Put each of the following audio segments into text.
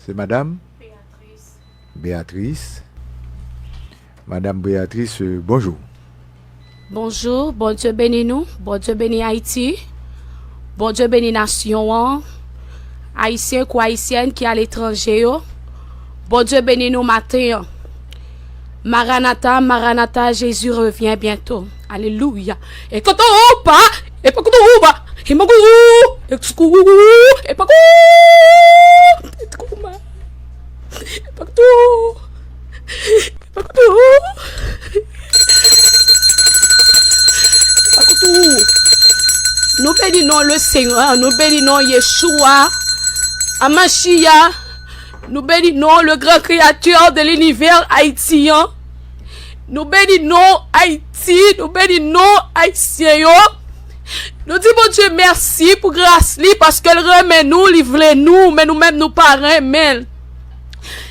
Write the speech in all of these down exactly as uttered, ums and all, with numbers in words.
Se madam Beatrice. Madam Beatrice, euh, bonjou. Bonjou, Bondye beni nou, Bondye beni Ayiti, Bondye beni nasyon an, Ayisyen kou Ayisyèn ki aletranje yo, Bondye beni nou maten an. Maranata, Maranata, Jezi revyen byento. Alelouya. E koto ou pa, e pa koto ou pa, e mago ou, e suku ou, e pa kou, e suku ma, e pa koto, e pa koto, e pa koto. Nou beni non le Seigneur, nou beni non Yeshua, Amashia, nou beni non le grand créateur de l'univers Ayiti an. Nou beni non Ayiti, nou beni non Ayisyen yo. Nou di Bondye mèsi pou gras li, paske l renmen nou, li vle nou, men nou menm nou pa renmen l.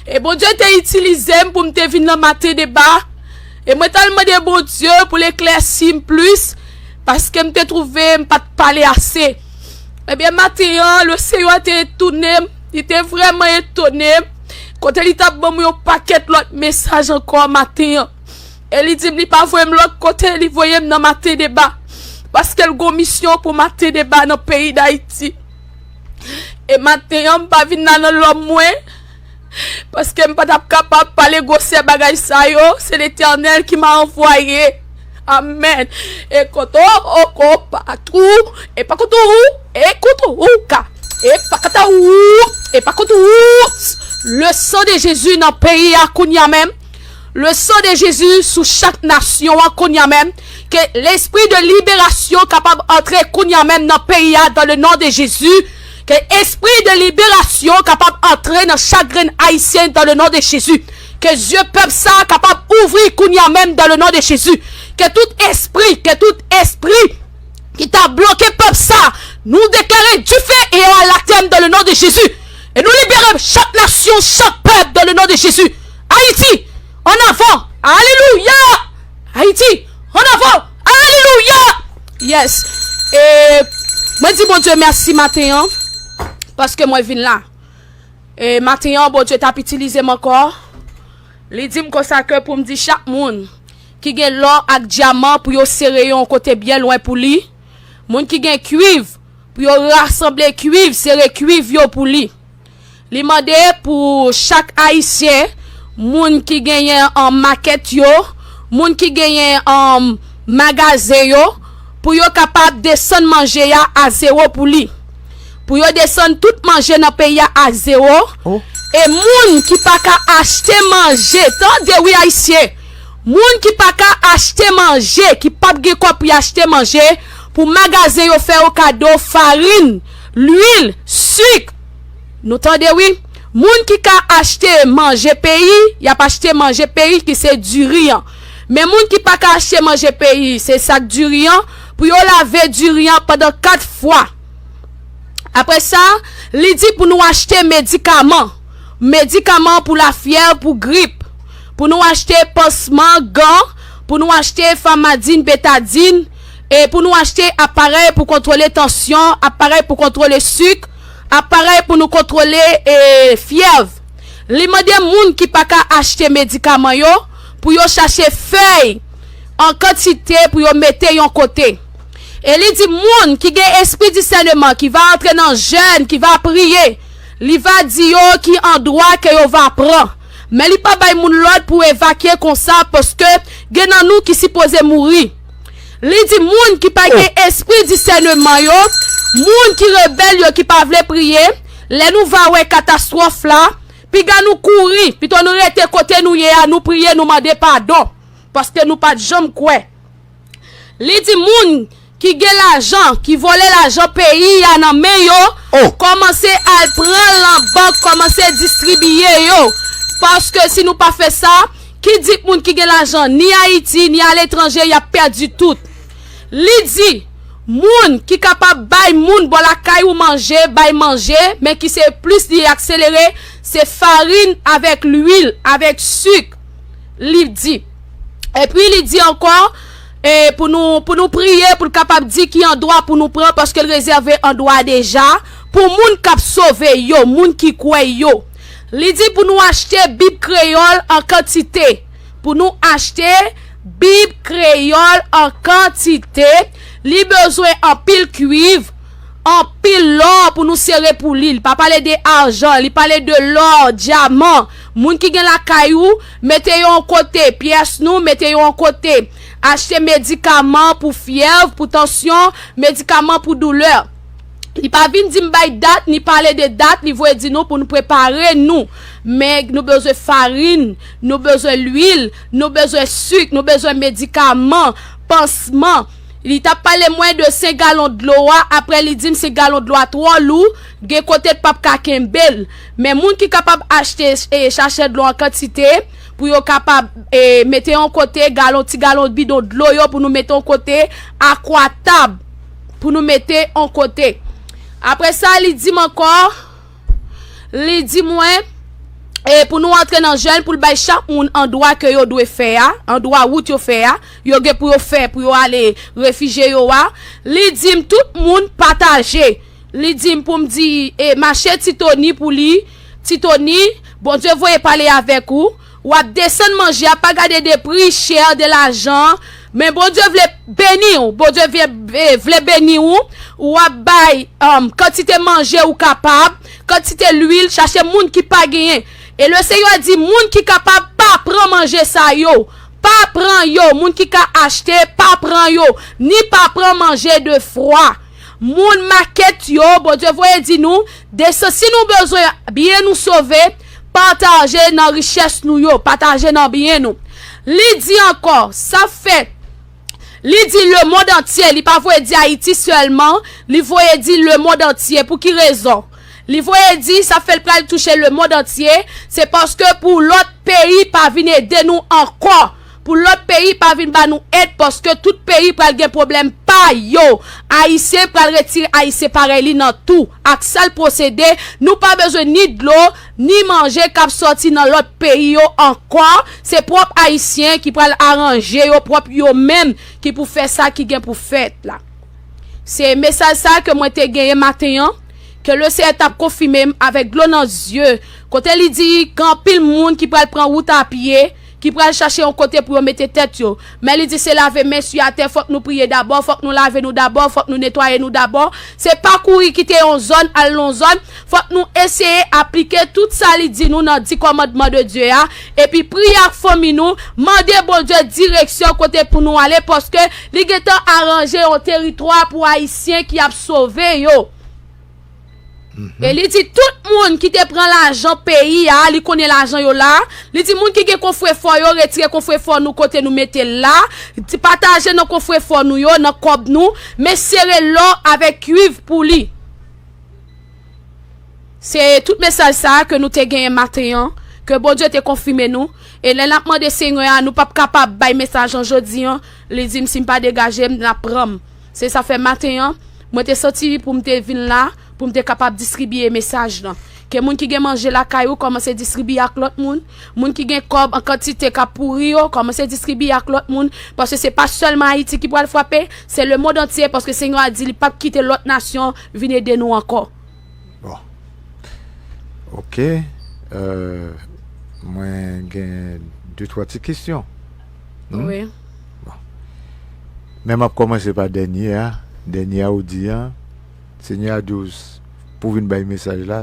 E Bondye te itilize m pou m te vin nan maten deba. E mwen t al mande Bondye pou l eklèsi m plis, paske m te twouve m pa t pale ase. Ebyen, maten an, le Seyè te etone m, li te vrèman etone m, kote li t ap ban m yon pakèt lòt mesaj ankò maten an. E li di m li pa voye m lòt kote, li voye m nan maten deba. Paske l gon misyon pou maten deba nan peyi Dayiti. E maten an, m pa vin la nan lòm mwen, paske m pa t ap kapab pale gwosè bagay sa yo. Se Letènèl ki m a anvwaye. Amèn. E koto oko patou, e pa koto ou, e koto ou ka, e pa kata ou, e pa koto ou. Le sang de Jésus nan peyi a kounye a menm. Le sang de Jésus sou chak nasyon an kounye a menm. Ke lespri de liberasyon kapab antre kounye a menm nan peyi a, dans le nom de Jésus. Ke espri de liberasyon kapab antre nan chak grenn Ayisyen, dans le nom de Jésus. Ke zye pèp sa a kapab ouvri kounye a menm, dans le nom de Jésus. Ke tout espri, ke tout espri ki ta bloke pèp sa, nou deklare dife e anatèm dans le nom de Jésus. E nou libere chak nasyon, chak pèp dans le nom de Jésus. Ayiti, an avan. Alelouya. Ayiti, an avan. Alelouya. Yes. E mwen di Bondye mèsi maten an, paske mwen vin la. E maten an, Bondye t ap itilize m ankò. Li di m konsa ke pou m di chak moun ki gen lò ak dyaman pou yo sere yo yon kote byen lwen pou li. Moun ki gen kwiv, pou yo rasanble kwiv, sere kwiv yo pou li. Li mande pou chak Ayisyen, moun ki genyen, um, makèt yo, moun ki genyen, um, magazen yo, pou yo kapab desann manje a a zewo pou li. Pou yo desann tout manje nan peyi a a zewo. Oh. E moun ki pa ka achte manje, tande wi Ayisyen, moun ki pa ka achte manje, ki p ap gen kòb pou y achte manje, pou magazen yo fè yo kado farin, lwil, sik. Nou tande wi. Moun ki ka achte manje peyi, y ap achte manje peyi ki se diri an. Men moun ki pa ka achte manje peyi, se sak diri an, pou yo lave diri an pandan kat fwa. Apre sa, li di pou nou achte medikaman. Medikaman pou lafyèv, pou grip. Pou nou achte pansman, gan, pou nou achte famadin, betadin, e pou nou achte aparèy pou kontwole tansyon, aparèy pou kontwole sik, aparèy pou nou kontwole, e, fyèv. Li mande moun ki pa ka achte medikaman yo pou yo chache fèy an kantite pou yo mete yon kote. E li di moun ki gen espri disèneman, ki va antre nan jèn, ki va priye, li va di yo ki andwa ke yo va pran. Men li pa bay moun lòd pou evakye konsa, paske gen nan nou ki sipoze mouri. Li di moun ki pa gen espri disèneman yo, moun ki rebèl yo, ki pa vle priye, lè nou va wè katastwòf la, piga nou kouri, pito nou rete kote nou ye a, nou priye, nou mande padon, paske nou pa t janm kwè. Li di moun ki gen lajan, ki vòlè lajan peyi a nan men yo, kòmanse al pran l nan bank, kòmanse distribiye yo. Paske si nou pa fè sa, ki di k moun ki gen lajan ni Ayiti, ni aletranje, y ap pèdi tout. Li di, moun ki kapab bay moun bò lakay ou manje, bay manje, men ki se plis li akselere, se farin avèk lwil, avèk sik, li di. Epi li di ankò, e, pou nou, pou nou priye, pou l kapab di ki andwa pou nou pran, paske l rezève andwa deja pou moun k ap sove yo, moun ki kwè yo. Li di pou nou achte Bib kreyòl an kantite. Pou nou achte Bib kreyòl an kantite. Li bezwen anpil kuiv, anpil lò pou nou sere pou li. Li pa pale de ajan, li pale de lò, dyaman. Moun ki gen lakay ou, mete yo yon kote, pyès nou, mete yo yon kote. Achte medikaman pou fyèv, pou tansyon, medikaman pou doulè. Li pa vin di m bay dat, ni pale de dat, li voye di nou pou nou prepare nou. Men nou bezwen farin, nou bezwen lwil, nou bezwen sik, nou bezwen medikaman, pansman. Li t ap pale mwen de senk galon dlo a, apre li di m senk galon dlo a twò lou, gen kote l p ap ka kenbe l. Men moun ki kapab achte e, sachè dlo an kantite, pou yo kapab e, mete yon kote, galon, ti galon bidon dlo yo pou nou mete yon kote, akwatab pou nou mete yon kote. Apre sa, li di m ankò, li di mwen, e, pou nou antre nan jèn, pou l bay chak moun andwa ke yo dwe fè a, andwa wout yo fè a, yo gen pou yo fè, pou yo ale refijye yo a. Li di m tout moun pataje. Li di m pou m di, e, mache Ti Toni pou li, Ti Toni, Bondye voye pale avèk ou. W ap desann manje a, pa gade de pri chè, de lajan. Men Bondye vle beni w. Bondye vle, e, vle beni w. W ap bay, um, kantite manje ou kapab, kantite lwil, chache moun ki pa genyen. E Lesenyè di, moun ki kapab pa pran manje sa yo. Pa pran yo. Moun ki ka achte, pa pran yo. Ni pa pran manje de fwa. Moun makèt yo, Bondye voye di nou, desann, si nou bezwen byen nou sove, pataje nan richès nou yo, pataje nan byen nou. Li di ankò, sa fè, li di lemonn antye, li pa voye di Ayiti sèlman, li voye di lemonn antye. Pou ki rezon? Li voye di, sa fè l pral touche lemonn antye, se paske pou lòt peyi pa vin ede nou ankò. Pou lòt peyi pa vin ba nou èd, paske tout peyi pral gen pwoblèm pa yo. Ayisyen pral retire Ayisyen parèy li nan tou. Ak sa l posede, nou pa bezwen ni dlo, ni manje k ap sòti nan lòt peyi yo ankò. Se pwòp Ayisyen ki pral aranje yo pwòp yo menm ki pou fè sa ki gen pou fèt la. Se mesaj sa ke mwen te genyen maten an, ke Lesenyè t ap konfime m avèk dlo nan zye, kote li di gen anpil moun ki pral pran wout a pye, ki pral chache yon kote pou yo mete tèt yo. Men li di se lave men sou atè, fòk nou priye dabò, fòk nou lave nou dabò, fòk nou netwaye nou dabò. Se pa kouri kite yon zòn al yon zòn, fòk nou eseye aplike tout sa li di nou nan Di Kòmandman de Dye a, epi priye ak fanmi nou, mande Bondye direksyon kote pou nou ale, paske li gentan aranje yon teritwa pou Ayisyen ki ap sove yo. E li di tout moun ki te pran lajan peyi a, li konnen lajan yo la. Li di moun ki gen kofrefò yo, retire kofrefò nou kote nou mete l la. Di pataje nan kofrefò nou yo, nan kòb nou, men sere lò avèk kuiv pou li. Se tout mesaj sa a ke nou te genyen maten an, ke Bondye te konfime nou. E lè n ap mande Senyè a, nou p ap kapab bay mesaj an jodi an, li di m si m pa degaje m, n ap pran m. Se sa fè maten an, mwen te santi pou m te vin la, pou m te kapab distribye mesaj lan. Ke moun ki gen manje lakay ou, kòmanse distribye ak lòt moun. Moun ki gen kòb an kantite k ap pouri yo, kòmanse distribye ak lòt moun. Paske se pa sèlman Ayiti ki pral frape, se lemonn antye, paske Senyè a di li p ap kite lòt nasyon vin ede nou ankò. Bon. Ok. Euh, mwen gen de twa ti kesyon. Hmm? Wi. Bon. Men m ap kòmanse pa dènye a. Dènye a ou di an, Senyè a di w s- pou w vin bay mesaj la,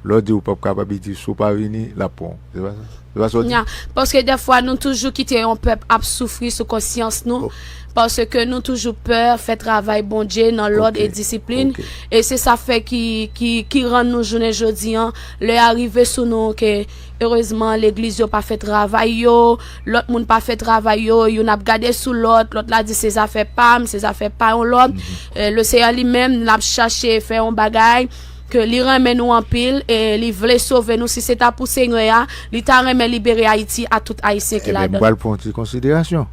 lè w di w p ap kapab, li di si w pa vini, l ap pran w. Se pa sa? Se pa sa w di? Nya, paske dèfwa nou toujou kite yon pèp ap soufri sou konsyans nou, paske nou toujou pè fè travay Bondye nan lòd e disiplin. E se sa fè ki, ki, ki rann nou jounen jodi an, lè a rive sou nou ke erezman legliz yo pa fè travay yo, lòt moun pa fè travay yo, youn ap gade sou lòt, lòt la di se zafè pa m, se zafè pa yon lòt. E Lesenyè li menm, l ap chache fè yon bagay ke li renmen nou anpil e li vle sove nou. Si se ta pou Senyè a, li ta renmen libere Ayiti a tout Ayisyen ki ladan l. Ebyen, m pral pran yon ti konsiderasyon.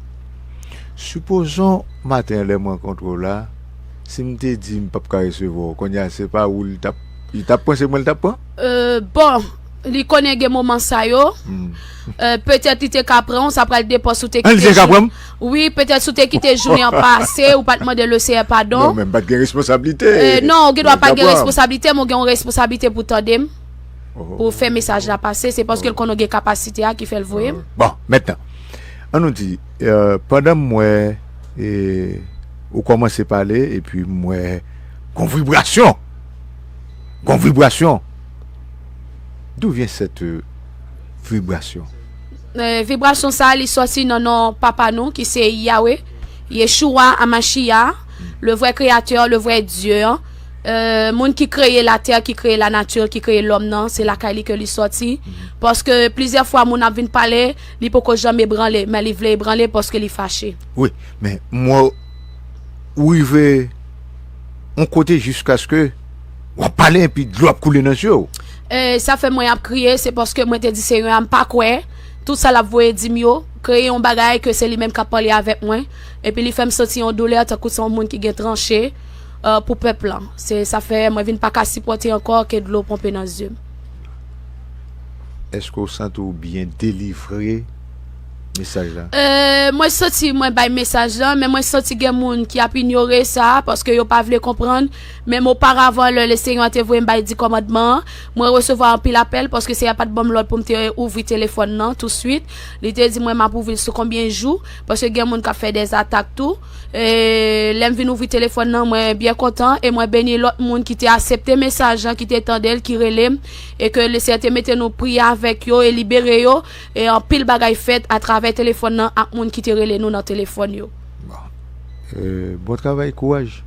Sipozon maten an lè m rankontre w la, si m te di m p ap ka resevwa w, kounye a se pa ou li t ap, li t ap pran, se mwen li t ap pran? Euh, bon, li konnen gen moman sa yo. Euh, petèt li te ka pran w, sa pral depann si w te kite jou- Wi, petèt si w te kite jounen an pase, ou pa t mande Lesenyè padon. Non, men m pa t gen responsablite. Euh, non, ou gen dwa pa gen responsablite, men w gen yon responsablite pou tande m. pou fè mesaj la pase. Se paske l konn gen kapasite a ki fè l voye m. Bon, mentnan, ann nou di, euh, pandan m wè, e, ou kòmanse pale, epi m wè gon vibrasyon. Gon vibrasyon. D'où vient cette, euh, vibration? Euh, vibrasyon sa, li sòti nan non papa nou, ki se Yahweh, Yeshua Amashia, le vrai créateur, le vrai Dieu, hein. Euh, moun ki kreye latè, ki kreye lanati, ki kreye lòm nan, se lakay li ke li sòti. Paske plizyè fwa moun ap vin pale, li poko janm ebranle, men li vle ebranle paske li fache. Wi, men mwen, ou rive yon kote jiskaske w ap pale epi dlo ap koule nan zye w. E sa fè mwen ap kriye, se paske mwen te di Senyè a, m pa kwè tout sa l ap voye di m yo, kreye yon bagay ke se li menm k ap pale avèk mwen, epi li fè m santi yon doulè tankou se yon moun ki gen tranche, euh, pou pèp lan. Se sa fè mwen vin pa ka sipòte ankò ke dlo ponpe nan zye m. Èske w santi w byen delivre mesaj la? Euh, mwen santi mwen bay mesaj la, men mwen santi gen moun ki ap inyore sa, paske yo pa vle konprann. Menm oparavan, lè Lesenyè te voye m bay di kòmandman an, mwen resevwa anpil apèl, paske Senyè a pa t ban m lòd pou m te ouvri telefòn nan touswit. Li te di mwen m ap ouvri l sou konbyen jou, paske gen moun k ap fè dèzatak tou. E lè m vin ouvri telefòn nan, mwen byen kontan, e mwen beni lòt moun ki te aksepte mesaj lan, ki te tande l, ki rele m, e ke Lesenyè te mete nou priye avèk yo e libere yo, e anpil bagay fèt atravè telefòn nan ak moun ki te rele nou nan telefòn yo. Bon. Euh, bon travay, kouraj.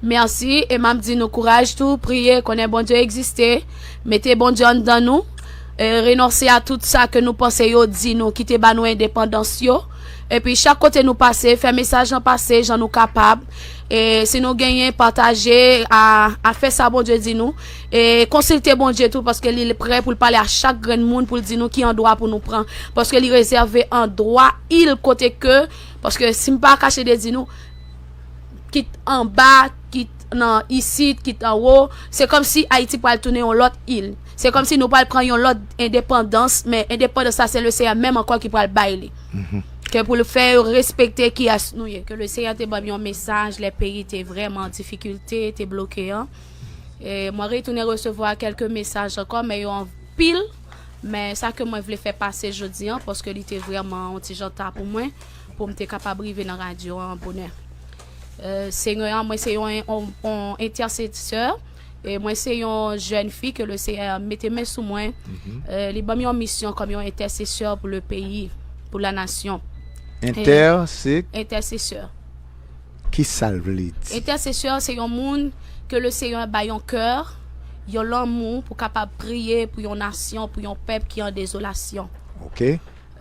Mèsi, e m ap di nou kouraj tou, priye, konnen Bondye egziste, mete Bondye anndan nou, e renonse a tout sa ke nou panse yo di nou, ki te ba nou endepandans yo. Epi chak kote nou pase, fè mesaj lan pase jan nou kapab. E si nou genyen, pataje, a, a fè sa Bondye di nou. E konsilte Bondye tou, paske li prè pou l pale a chak grenn moun, pou l di nou ki andwa pou nou pran. Paske li rezève andwa il kote ke, paske si m pa kache de di nou, kit anba, kit nan isit, kit anwo, se kòmsi Ayiti pral tounen yon lòt il. Se kòmsi nou pral pran yon lòt endepandans, men endepandans sa se Lesenyè menm ankò ki pral bay li. Ke pou l fè yo respekte kiyès nou ye. Ke Lesenyè te ban m yon mesaj, lè peyi te vrèman an difikilte, te bloke an. E mwen retounen resevwa kèlke mesaj ankò, men yo anpil. Men sa ke mwen vle fè pase jodi an, paske li te vrèman yon ti jan ta pou mwen, pou m te kapab rive nan radyo an bonè. Euh, Senyè an, mwen se yon, yon, yon entèsesè, e mwen se yon jèn fi ke Lesenyè mete men sou mwen. Euh, li ban m yon misyon kòm yon entèsesè pou le peyi, pou la nasyon. Entè, se? Entèsesè. Ki sa l vle di? Entèsesè se yon moun ke Lesenyè bay yon kè, yon lanmou pou kapab priye pou yon nasyon, pou yon pèp ki an dezolasyon. Ok.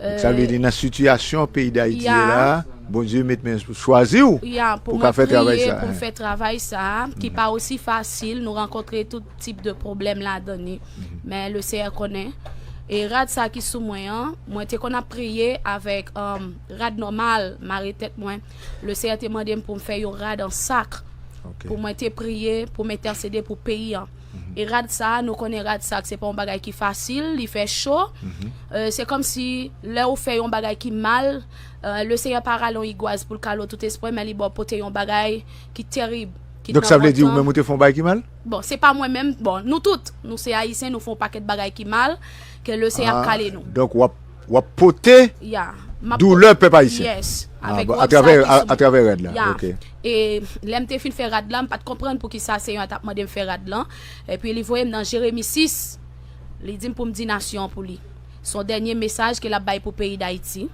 Donk, sa vle di nan sitiyasyon peyi Dayiti ye la, Bondye met men, chwazi w pou ka fè travay sa. Pou mwen priye, pou m fè travay sa, ki pa osi fasil, nou rankontre tout tip de pwoblèm ladan li. Men Lesenyè konnen. E rad sa ki sou mwen an, mwen te konn ap priye avèk, um, rad nòmal, mare tèt mwen. Lesenyè te mande m pou m fè yon rad an sak. Ok. Pou mwen te priye, pou m entèsede pou peyi an. E rad sa, nou konnen rad sak, se pa yon bagay ki fasil, li fè cho. Euh, se kòmsi lè ou fè yon bagay ki mal, euh, Lesenyè pa rale yon igwaz pou l kale w tout espre, men li ba w pote yon bagay ki terib, ki nan yon tan. Donk, sa vle di ou menm ou te fè yon bagay ki mal? Bon, se pa mwen menm. Bon, nou tout, nou se Ayisyen, nou fè yon pakèt bagay ki mal, ke Lesenyè ap kale nou. Donk, w ap, w ap pote doulè pèp ayisyen. Yes, avèk rad sa ki sou mwen. Atravè rad la. Ok. E lè m te fin fè rad la, m pa t konprann poukisa Senyè a t ap mande m fè rad lan. Epi li voye m nan Jeremi sis. Li di m pou m di nasyon an pou li. Se yon dènye mesaj ke l ap bay pou peyi Dayiti.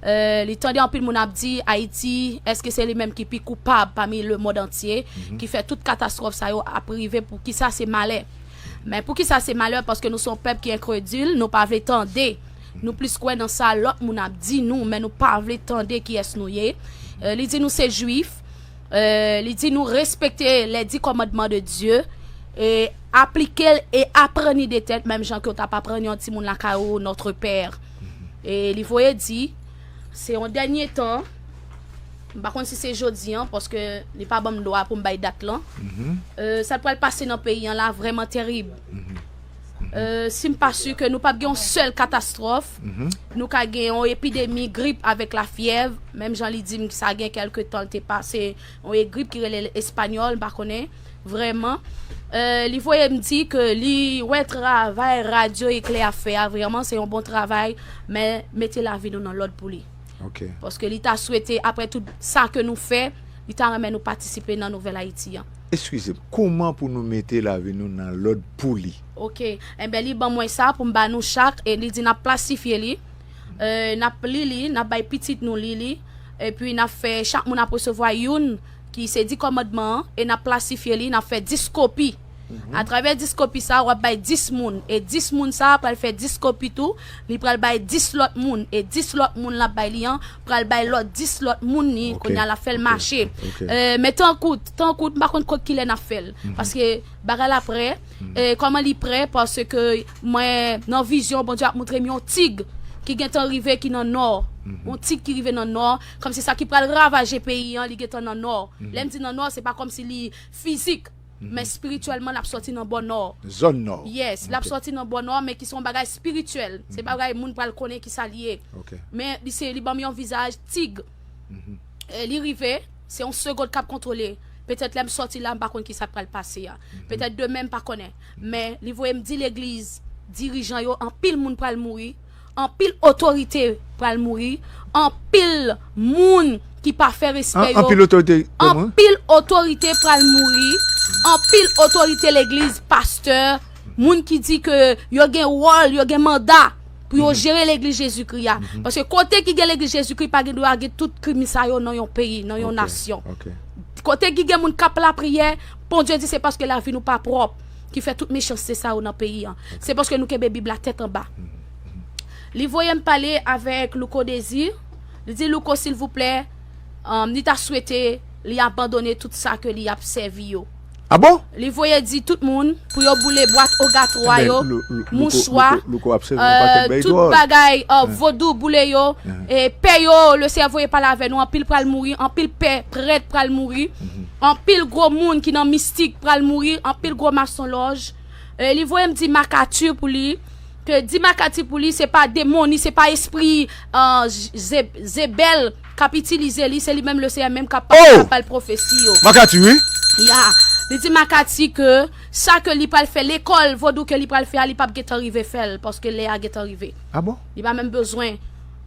Euh, li tande anpil moun ap di, Ayiti, èske se li menm ki pi koupab pami lemonn antye, ki fè tout katastwòf sa yo ap rive, poukisa se malè? Men poukisa se malè? Paske nou se yon pèp ki enkredil, nou pa vle tande. Nou plis kwè nan sa lòt moun ap di nou, men nou pa vle tande kiyès nou ye. Euh, li di nou se Jwif, euh, li di nou respekte les dix commandements de Dieu, e aplike l e aprann li de tèt, menm jan ke w t ap aprann yon timoun lakay ou, Notre Père. E li voye di, se yon dènye tan, m pa konn si se jodi an, paske li pa ban m dwa pou m bay dat lan. Euh, sa k pral pase nan peyi an la vrèman terib. Euh, si m pa si ke nou p ap gen yon sèl katastwòf, nou ka gen yon epidemi grip avèk lafyèv, menm jan li di m sa gen kèlke tan l te pase, yon grip ki rele l espanyòl, m pa konnen vrèman. Euh, li voye m di ke li wè travay Radyo Eklè ap fè a, vrèman se yon bon travay, men mete lavi nou nan lòd pou li. Ok. Paske li ta swete, apre tout sa ke nou fè, li ta renmen nou patisipe nan Nouvèl Ayiti an. Eskize m, kòman pou nou mete lavi nou nan lòd pou li? Ok. Enben, li ban mwen sa pou m ba nou chak, e li di n ap plasifye li, euh, n ap li li, n ap bay pitit nou li li, epi n ap fè chak moun ap resevwa youn ki se di kòmandman an, e n ap plasifye li, n ap fè dis kopi. Atravè dis kopi sa, w ap bay dis moun, e dis moun sa pral fè dis kopi tou, li pral bay dis lòt moun, e dis lòt moun l ap bay li an pral bay lòt dis lòt moun li, Ok, kounye a l ap fè l ok, mache. ok. Euh, men tankou, tankou, m pa konn kot kilè n ap fè l, paske bagay la prè, e kòman li prè, paske mwen nan vizyon, Bondye ap montre m yon tig ki gentan rive ki nan nò, yon tig ki rive nan nò, kòmsi sa ki pral ravaje peyi an, li gentan nan nò. Lè m di nan nò, se pa kòmsi li fizik, men espirityèlman l ap sòti nan bò nò. Zòn nò. Yes, l ap sòti nan bò nò, men ki se yon bagay espirityèl. Se pa bagay moun pral konnen ki sa li ye. Ok. Men li se, li ban m yon vizaj tig. E li rive, se yon segond k ap kontwole. Petèt lè m sòti la, m pa konn ki sa k pral pase a. Petèt demen, m pa konnen. Men li voye m di legliz, dirijan yo, anpil moun pral mouri, anpil otorite pral mouri, anpil moun ki pa fè respè An- yo. Anpil otorite kòman? Anpil otorite pral mouri, anpil otorite legliz, pastè, moun ki di ke yo gen wòl, yo gen manda pou yo jere legliz Jezikri a. Paske kote ki gen legliz Jezikri pa gen dwa gen tout krim sa yo nan yon peyi, nan yon Ok, nasyon. Ok. Kote ki gen moun k ap lapriyè, Bondye di se paske lavi nou pa pwòp ki fè tout mechanste sa yo nan peyi an. Se paske nou kenbe Bib la tèt anba. Li voye m pale avèk Louko Désir. Li di, Louko, silvouplè, um, li ta swete li abandone tout sa ke li ap sèvi yo. Ah bon? Li voye di tout moun pou yo boule bwat ogatwa yo, Enben, Lou- Lou- Louko- mouchwa, Louko- Louko ap sèvi yon pakèt euh, bagay tout dwòl. Bagay euh, vodou boule yo, e pè yo, le Seyè voye pale avè nou, anpil pral mouri, anpil pè, prèt pral mouri, anpil gwo moun ki nan mistik pral mouri, anpil gwo masonlòj. E li voye m di Makati pou li, ke di Makati pou li, se pa demon, ni se pa espri euh, Ze- Zebèl k ap itilize li, se li menm le Seyè menm k ap Oh! K ap bay pwofesi yo. Makati, wi. Ya, li di Makati ke sa ke li pral fè, lekòl vodou ke li pral fè a, li p ap gentan rive fè l, paske lè a gentan rive. Ah bon? Li pa menm bezwen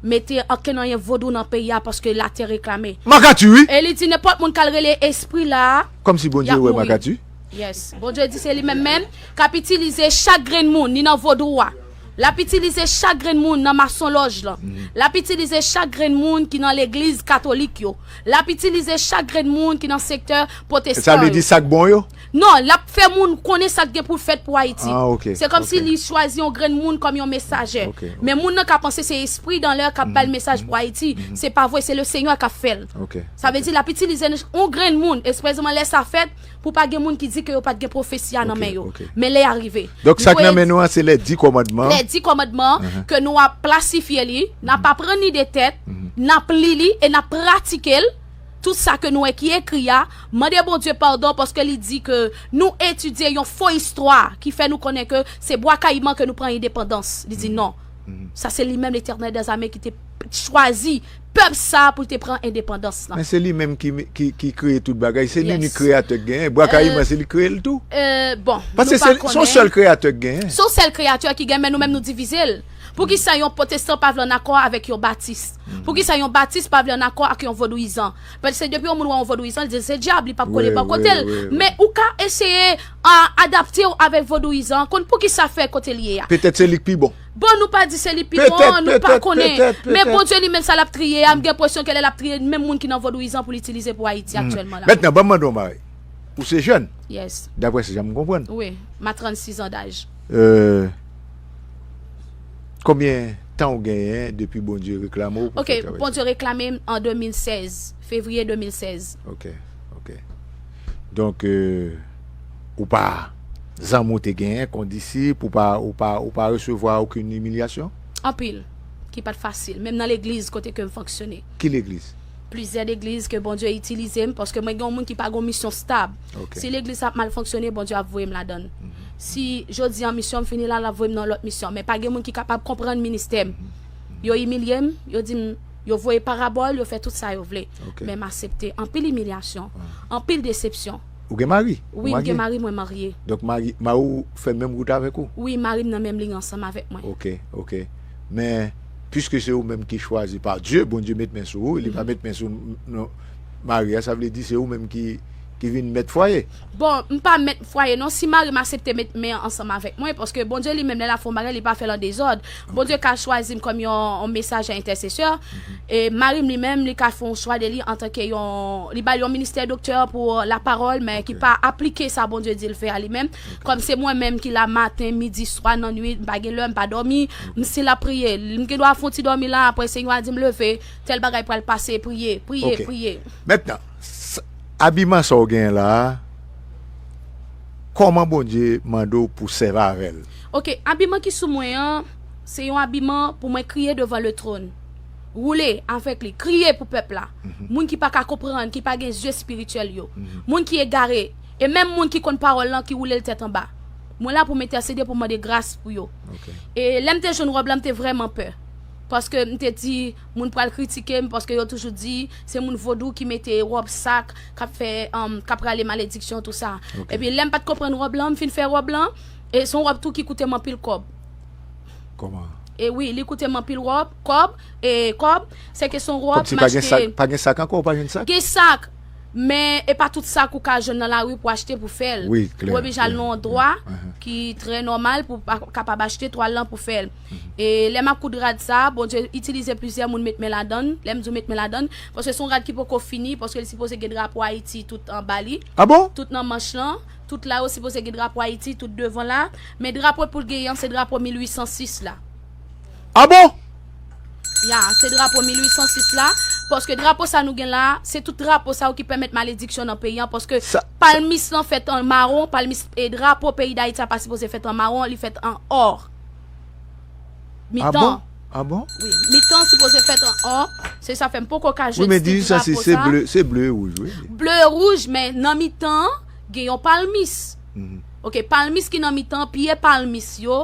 mete ankenn anyen vodou nan peyi a, paske latè reklame. Makati, wi. E li di nenpòt moun k al rele espri la, Kòmsi Bondye y ap wè mouri. Makati. Yes. Bondye di se li menm menm k ap itilize chak grenn moun, ni nan vodou a. L ap itilize chak grenn moun nan masonlòj lan. L ap itilize chak grenn moun ki nan legliz katolik yo. L ap itilize chak grenn moun ki nan sektè Sa pwotestan vle yo. Di sa k bon yo? Non, l ap fè moun konnen sa k gen pou l fèt pou Ayiti. Ah, ok, Se kòmsi ok. Li chwazi yon grenn moun kòm yon mesajè. Ok, ok. Men moun nan ka panse se espri dan lè k ap bay l mesaj pou Ayiti. Se pa vre, se le Senyè k ap fè l. Ok. Sa vle di l ap itilize yon grenn moun, espesyalman lè sa fèt, pou pa gen moun ki di ke yo pa t gen pwofesi a nan Ok, men yo. Ok. Men lè a rive. Donk, Li sa k voye nan men nou an, se lè di kòmandman. Lè di kòmandman ke nou ap plasifye li, n ap aprann li de tèt, n ap li li e n ap pratike l. Tout sa ke nou wè ki ekri a, mande Bondye padon paske li di ke nou etidye yon fo istwa ki fè nou konnen ke se Bwa Kayiman ke nou pran endepandans. Li di non. Sa se li menm Letènèl dèzame ki te chwazi pèp sa pou l te pran endepandans lan. Men se li menm ki, ki, ki kreye tout bagay. Se li Yes. ni kreyatè k genyen. Bwa Kayiman, se li kreye l tou. Euh, bon, Paske nou pa se se yon sèl kreyatè k genyen. Se yon sèl kreyatè ki gen, men nou menm nou divize l. Poukisa yon pwotestan pa vle ann akò avèk yon batis? Poukisa yon batis pa vle ann akò ak yon vodouyizan? Paske depi yon moun wè yon vodouyizan, li di se dyab, li p ap kole Wi, bò wi, kote l. wi, wi. Men ou ka eseye a, adapte w avèk vodouyizan, konn poukisa fè kote l ye a. Petèt se li k pi bon. Bon, nou pa di se li pi Petèt, bon, nou pa petèt, konnen. petèt, Men petèt. Bondye li menm sa l ap triye a, m gen enpresyon ke lè l ap triye menm moun ki nan vodouyizan pou l itilize pou Ayiti aktyèlman la. Mentnan, ban m mande w yon bagay. Ou se jèn, Yes. daprè se jan m konprann. Wi, m a trannsis an daj. Euh, konbyen tan ou genyen depi Bondye reklame w pou Ok, fè travay sa? Bondye reklame m an de mil sèz, fevriye de mil sèz. Ok, ok. Donk, euh, ou pa, zanmi w te genyen kondisip, ou pa, ou pa, ou pa resevwa okenn imilyasyon? Anpil, ki pa t fasil, menm nan legliz kote ke m fonksyone. Ki legliz? Plizyè legliz ke Bondye itilize m, paske mwen gen yon moun ki pa gen yon misyon stab. Ok. Si legliz ap mal fonksyone, Bondye ap voye m ladan l. Si jodi an misyon m fini la, l ap voye m nan lòt misyon. Men pa gen moun ki kapab konprann ministè m. Yo imilye m, yo di m, yo voye parabòl, yo fè tout sa yo vle. Ok. Men m aksepte anpil imilyasyon, anpil desepsyon. Ou gen mari? Ou Wi, m gen mari, mwen marye. Donk, mari, mari w fè menm wout avèk ou? Wi, mari m nan menm liy ansanm avèk mwen. Ok, ok. Men, piske se ou menm ki chwazi, pa Dye, Bondye met men sou ou, li pa met men sou non, mari a, sa vle di se ou menm ki, ki vin mèt fwaye? Bon, m pa mèt fwaye non, si mari m aksepte met men ansanm avèk mwen, paske Bondye li menm, lè l ap fè yon bagay, li pa fè l an dezòd. Bondye ka chwazi m kòm yon, yon mesajè entèsesè. E mari m li menm, li ka fè yon chwa de li antanke yon, li ba l yon ministè doktè pou lapawòl, men ki pa aplike sa Bondye di l fè a li menm. Kòm se mwen menm ki la maten, midi, swa, nan nwit, m pa gen lè, m pa dòmi, m si l ap priye. M gen dwa fè yon ti dòmi la, apre Senyè a di m leve, tèl bagay pral pase, priye, priye, priye. Mentnan, abiman sa w genyen la a, kòman Bondye mande w pou sèvi avè l? Ok, abiman ki sou mwen an, se yon abiman pou mwen kriye devan le tròn. Woule avèk li, kriye pou pèp la. Moun ki pa ka konprann, ki pa gen zye espirityèl yo. Moun ki egare. E menm moun ki konn pawòl lan ki woule l tèt anba. Mwen la pou m entèsede, pou mande gras pou yo. E lè m te jwenn wòb lan, m te vrèman pè. Paske m te di, moun pral kritike m, paske yo toujou di, se moun vodou ki mete wòb sa k ap fè, k ap rale malediksyon, tou sa. Epi lè m pa t konprann wòb lan, m fin fè wòb lan, e se yon wòb tou ki koute m anpil kòb. Kòman? E wi, li koute m anpil wòb, kòb, e kòb, se ke se yon wòb m achte. Kòmsi pa gen sak, pa gen sak ankò, ou pa jwenn sak? Gen sak, men e pa tout sak ou ka jwenn nan lari pou achte pou fè l. Ou oblije al nan yon andwa ki trè nòmal pou w kapab achte twal lan pou fè l. E lè m ap koud rad sa, Bondye itilize plizyè moun met men ladan l. Lè m di w met men ladan l, paske se yon rad ki poko fini, paske li sipoze gen drapo Ayiti tout anba li. Tout nan manch lan. Tout la yo sipoze gen drapo Ayiti, tout devan la. Men drapo pou l genyen an, se drapo mil uit san sis la. A bon? Ya, se drapo mil uit san sis la. Paske drapo sa nou gen la, se tout drapo sa yo ki pèmèt malediksyon nan peyi an. Paske palmis lan fèt an mawon, palmis, e drapo peyi Dayiti a pa sipoze fèt an mawon, li fèt an ò. Mitan. A bon? A bon? Wi, mitan sipoze fèt an ò. Se sa fè m poko ka jwenn stil drapo sa. Wi, men di sa, se, se ble, se ble e wouj, wi. Ble e wouj, men nan mitan an, gen yon palmis. Ok, palmis ki nan mitan, pye palmis yo,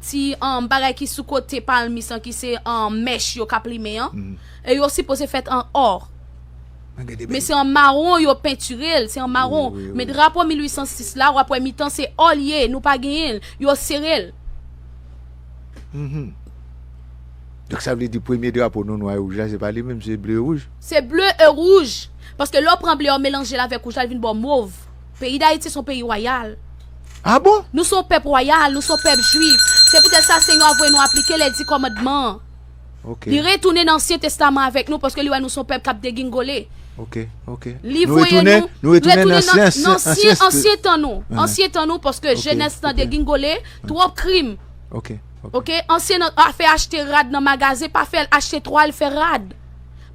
ti, um, bagay ki sou kote palmis lan, ki se, um, mèch yo k ap limen an. E yo sipoze fèt an ò. Men se an mawon yo pentire l, se an mawon. Men drapo mil uit san sis la, w ap wè mitan se ò l ye, nou pa genyen l. Yo sere l. Donk sa vle di premye drapo nou nwa e wouj la, se pa li menm, se ble e wouj? Se ble e wouj. Paske lè w pran ble a, w melanje l avèk wouj la, li vin ba w mov. Peyi Dayiti se yon peyi wayal. A bon? Nou se yon pèp wayal, nou se yon pèp jwif. Se poutèt sa Senyè a voye nou aplike lèdi kòmandman an. Li retounen nan Ansyen Testaman avèk nou, paske li wè nou se yon pèp k ap degingole. Li voye nou retounen nan ansyen, ansyen tan nou. Ansyen tan nou, paske jenès lan degingole, twòp krim. Ok, ansyen afè achte rad nan magazen, pa fè l achte twal, fè rad.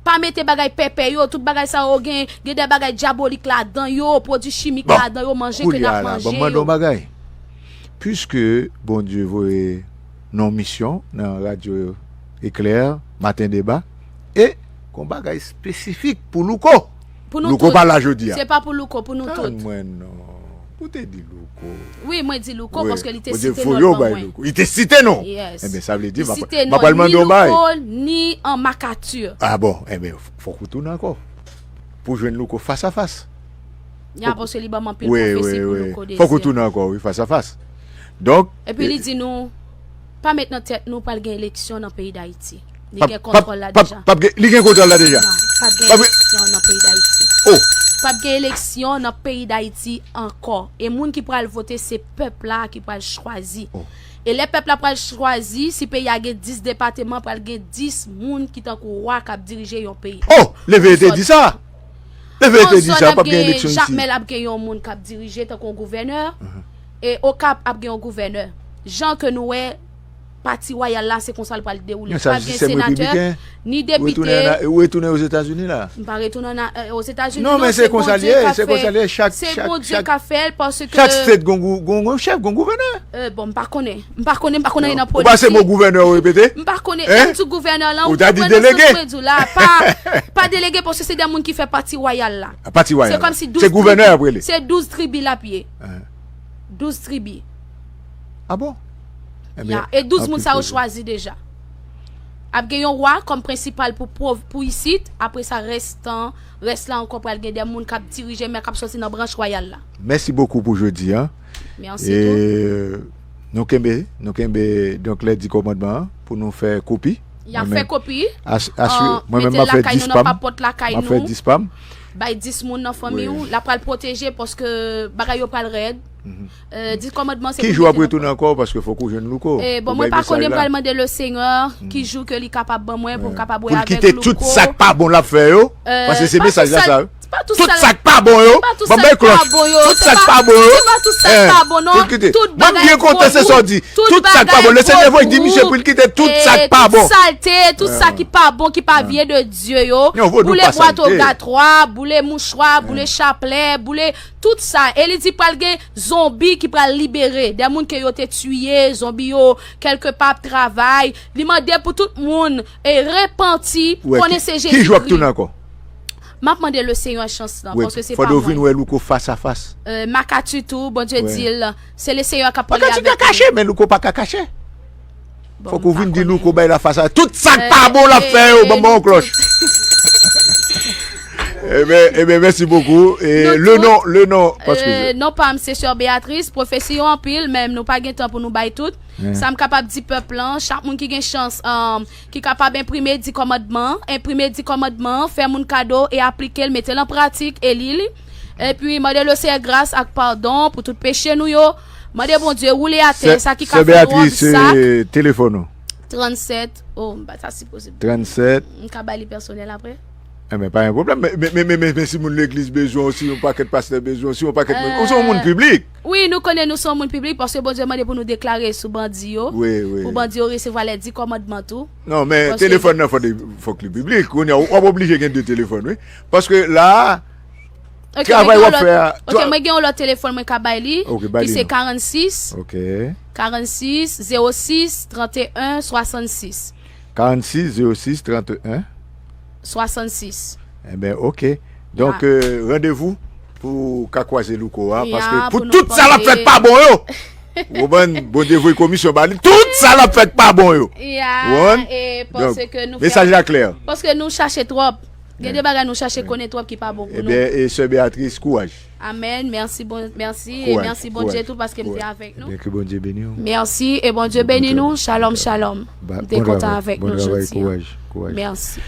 Pa mete bagay pèpè yo, tout bagay sa yo gen, gen de bagay dyabolik ladan yo, pwodui chimik ladan yo, manje ke n ap manje yo. Bon, kounye a la, ban m mande w yon bagay. Piske Bondye voye nou yon misyon nan radyo Eklè, Maten Deba, e gon bagay espesifik pou Louko. Pou nou tout. Louko pa la jodi a. Se pa pou Louko, pou nou tout. Tann mwen non. Ou te di Louko. Wi, mwen di Louko paske li te site non l ban mwen. Li te site non. Yes. Ebyen, sa vle di, m ap pral mande yon bagay. Li site non ni Louko, ni an Makati. A bon, ebyen, fòk ou tounen ankò. Pou jwenn Louko fas a fas. Ya, paske li ban m anpil pwofesi pou Louko Désir. Fòk ou tounen ankò, wi, fas a fas. Donk. Epi li di nou, pa met nan tèt nou pral gen eleksyon nan peyi Dayiti. Li gen kontwòl la deja. Li gen kontwòl la deja. Non, p ap gen eleksyon nan peyi Dayiti. Oh! P ap gen eleksyon nan peyi Dayiti ankò. E moun ki pral vote, se pèp la ki pral chwazi. E lè pèp la pral chwazi, si peyi a gen dis depatman, pral gen dis moun ki tankou wa k ap dirije yon peyi. Oh! Leve te di sa! Leve te di sa, p ap gen eleksyon isi. Jakmèl ap gen yon moun k ap dirije tankou yon gouvènè. E Okap ap gen yon gouvènè. Jan ke nou wè, pati wayal la, se konsa l pral dewoule. P ap gen senatè, ni depite. Ou retounen Ozetazini la? M pa retounen Ozetazini non, se Bondye k ap fè. Se Bondye k ap fè l paske. Chak state gon chèf, gon gouvènè. Bon, m pa konnen. M pa konnen, m pa konnen anyen nan politik. Ou pa se mo gouvènè ou repete? M pa konnen. Lè m di gouvènè lan, ou konprann sa mwen di w la. Pa, pa delege paske se de moun ki fè pati wayal la. Pati wayal la. Se kòmsi douz tribi. Se douz tribi l ap ye. Douz tribi. A bon? Ya, e douz moun sa yo chwazi deja. ap gen yon wa kòm prensipal pou, pou, pou isit. Apre sa, rès tan, rès la ankò pral gen de moun k ap dirije, men k ap sòti nan branch wayal la. Mèsi bokou pou jodi a. Mèsi tou. Nou kenbe, nou kenbe donk lè di kòmandman an pou nou fè kopi. Y ap fè kopi. Mwen menm m ap fè dis pa m. M ap fè dis pa m. Bay dis moun nan fanmi w, l ap pral pwoteje paske bagay yo pral rèd. Dis kòmandman se ki jou ap retounen ankò paske fòk ou jwenn louko. Bon, mwen pa konnen, m pral mande le Senyè ki jou ke li kapab ban mwen pou m kapab wè avèk louko. Pou l kite tout sa k pa bon l ap fè yo. Paske se mesaj la sa. Tout sa k pa bon yo. Ban m bay klòch. Tout sa k pa bon yo. Se pa tout sa k pa bon non. Tout bagay. Mwen byen kontan se sa w di. Tout sa k pa bon. Le Senyè voye di misye pou l kite tout sa k pa bon. Tout salte, tout sa ki pa bon, ki pa vye de Dye yo. Boule bwat ogatwa, boule mouchwa, boule chaplè, boule tout sa. E li di pral gen zonbi ki pral libere. De moun ke yo te tiye, zonbi yo kèlkepa ap travay. Li mande pou tout moun e repanti, konnen se Jezikri. Ki jou ap tounen ankò? M ap mande le Senyè chans lan paske se pa mwen. Fò yo vin wè louko fas a fas. Makati tou, Bondye di l se le Senyè k ap pale avèk li. Makati ka kache men louko pa ka kache. Fòk ou vin di louko bay la fas a tout sa k pa bon l ap fè yo. Ban m yon klòch. Ebyen, ebyen, mèsi bokou. Le non, le non. Non pa m se sè Beatrice, pwofesi yo anpil men nou pa gen tan pou nou bay tout. Sa m kapab di pèp lan, chak moun ki gen chans ki kapab enprime di kòmandman, enprime di kòmandman, fè moun kado e aplike l, mete l an pratik e li l. Epi mande le Senyè gras ak padon pou tout peche nou yo. Mande Bondye woule atè sa ki ka fè nou anvi sak. Telefòn ou? Trannsèt. Oh, m pa ta sipoze. Trannsèt. M ka bay li pèsonèl apre. Enben pa gen pwoblèm. Men, men, men, men, men si moun legliz bezwen w, si yon pakèt pastè bezwen w, si yon pakèt moun, ou se yon moun piblik. Wi, nou konnen nou se yon moun piblik paske Bondye mande pou nou deklare sou bandi yo. Pou bandi yo resevwa lè di kòmandman tou. Non, men telefòn nan fòk li piblik. Kounye a w ap oblije gen de telefòn, wi. Paske la a, travay w ap fè a. Ok, mwen gen yon lòt telefòn mwen ka bay li, ki se karannsis, karannsis, zewo sis, tranteyen, swasannsis. Karannsis, zewo sis, tranteyen. Swasannsis. Enben, ok. Donk, randevou pou w ka kwaze louko a, paske pou tout sa l ap fè k pa bon yo. Ou konprann? Bondye voye komisyon ba li. Tout sa l ap fè k pa bon yo. Ou konprann? Donk, mesaj la klè. Paske nou chache twòp. Gen de bagay nou chache konnen twòp ki pa bon pou nou. Ebyen, e sè Beatrice, kouraj. Amèn. Mèsi bon, mèsi e mèsi Bondye tou paske m te avèk nou. Ebyen, ke Bondye beni w. Mèsi e Bondye beni nou. Shalom, shalom. M te kontan avèk nou jodi a. Mèsi.